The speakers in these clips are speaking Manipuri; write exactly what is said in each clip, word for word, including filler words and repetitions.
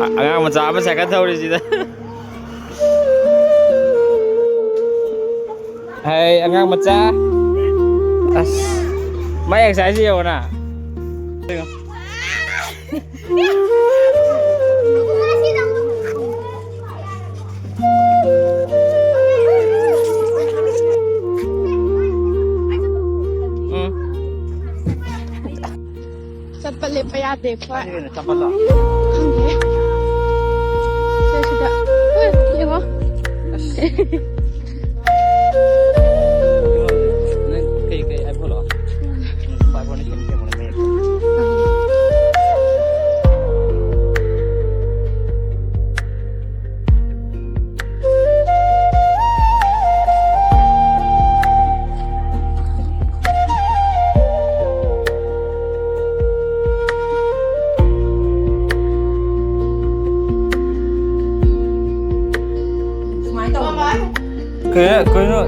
ꯑꯉꯥꯡ ꯃꯆꯥ ꯑꯃ ꯁꯥꯏꯀꯜ ꯊꯧꯔꯤꯁꯤꯗ꯫ ꯍꯩ, ꯑꯉꯥꯡ ꯃꯆꯥ꯫ ꯑꯁ, ꯃꯥꯏ exercise ꯌꯦꯡꯉꯣꯅ꯫ ꯎꯝ꯫ ꯆꯠꯄ ꯂꯦꯞꯄ ꯌꯥꯗꯦ ꯑꯩꯈꯣꯏ꯫ ꯀꯥꯏꯗꯒꯤꯅꯣ ꯆꯠꯄꯗꯣ? ꯈꯪꯗꯦ꯫ ꯁꯦ ꯁꯤꯗ꯫ ꯍꯣꯏ, ꯌꯦꯡꯉꯣ꯫ ꯑꯁ꯫ ꯅꯪ ꯀꯩ ꯀꯩ iPhone ꯂꯣ? ꯎꯝ, iPhone ꯅꯤ ꯁꯦꯝ ꯁꯦꯝꯕꯅꯦ ꯃꯌꯦꯛ꯫ ꯁꯨꯃꯥꯏꯅ ꯇꯧꯕ꯫ ꯀꯩꯅꯣ, ꯀꯩꯅꯣ?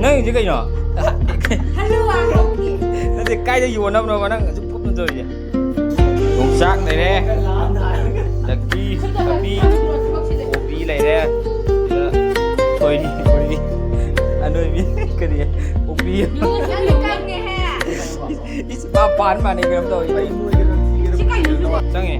ꯅꯪꯒꯤꯁꯦ ꯀꯩꯅꯣ? ꯍꯜꯂꯨꯋꯥ ꯀꯧꯏ꯫ ꯅꯠꯇꯦ, ꯀꯥꯏꯗ ꯌꯣꯟꯅꯕꯅꯣꯕ ꯅꯪ ꯑꯁꯨꯛ ꯀꯨꯞꯅ ꯇꯧꯔꯤꯁꯦ? ꯌꯣꯡꯆꯥꯛ ꯂꯩꯔꯦ, ꯗꯛꯀꯤ, ꯊꯕꯤ, ꯀꯣꯕꯤ ꯂꯩꯔꯦ, ꯑꯗꯨꯒ ꯊꯣꯏꯗꯤ, ꯊꯣꯏꯗꯤ, ꯑꯅꯣꯏꯕꯤ, ꯀꯔꯤ, ꯀꯣꯕꯤ꯫ ꯅꯪ ꯀꯪꯉꯦꯍꯦ꯫ ꯏꯁ, ꯃꯥ ꯄꯥꯟ ꯃꯥꯟꯅꯩ ꯀꯩꯅꯣꯝ ꯇꯧꯋꯤ꯫ ꯆꯪꯉꯦ꯫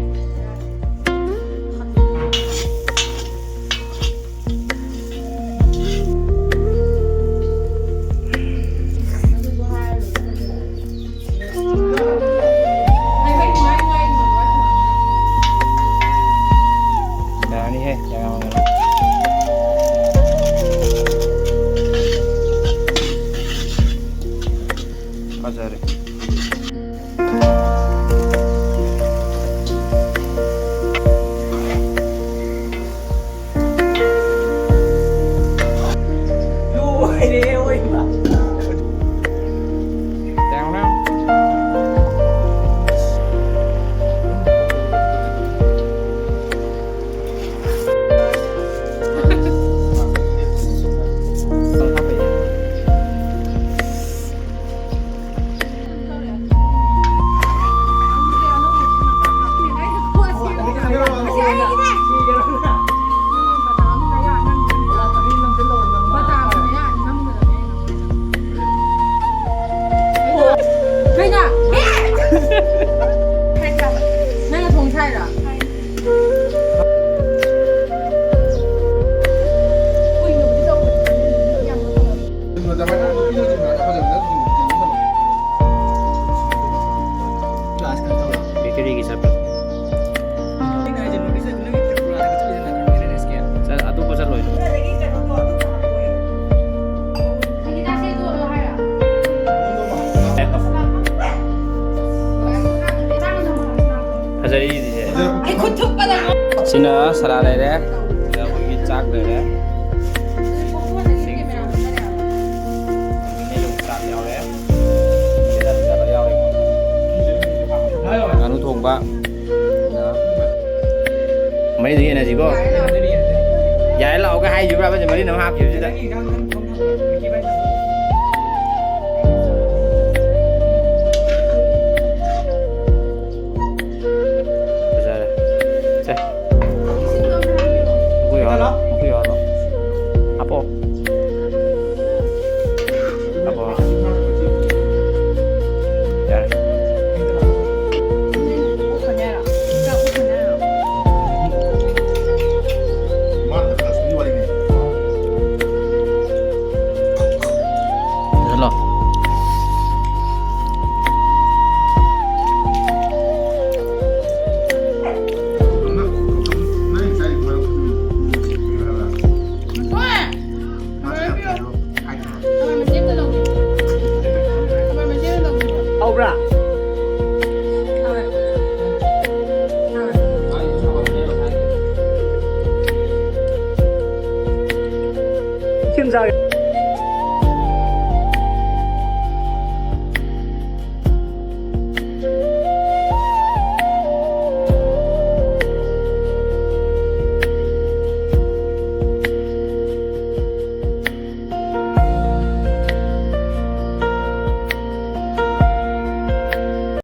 ꯌꯥꯔꯅꯤꯍꯦ, ꯌꯥꯔꯝꯃꯅꯤ꯫ ꯐꯖꯔꯦ꯫ ꯑꯩ ꯈꯨꯠ ꯊꯨꯞꯄꯗ ꯁꯤꯅ ꯁꯂꯥꯗ ꯂꯩꯔꯦ, ꯁꯤꯗ ꯑꯩꯈꯣꯏꯒꯤ ꯆꯥꯛ ꯂꯩꯔꯦ, ꯁꯤꯡꯖꯨ, ꯃꯤꯅꯦ ꯌꯣꯡꯆꯥꯛ ꯌꯥꯎꯔꯦ, ꯁꯤꯗ ꯐꯖꯕ ꯌꯥꯎꯔꯦ, ꯉꯥꯅꯨ ꯊꯣꯡꯕ, ꯃꯔꯤꯗ ꯌꯦꯟꯅꯁꯤꯀꯣ꯫ ꯌꯥꯔꯦ ꯂꯥꯛꯑꯣꯒ ꯍꯥꯏꯈꯤꯕ꯭ꯔꯥ? ꯃꯔꯤꯅ ꯑꯃ ꯍꯥꯞꯈꯤꯕꯁꯤꯗ꯫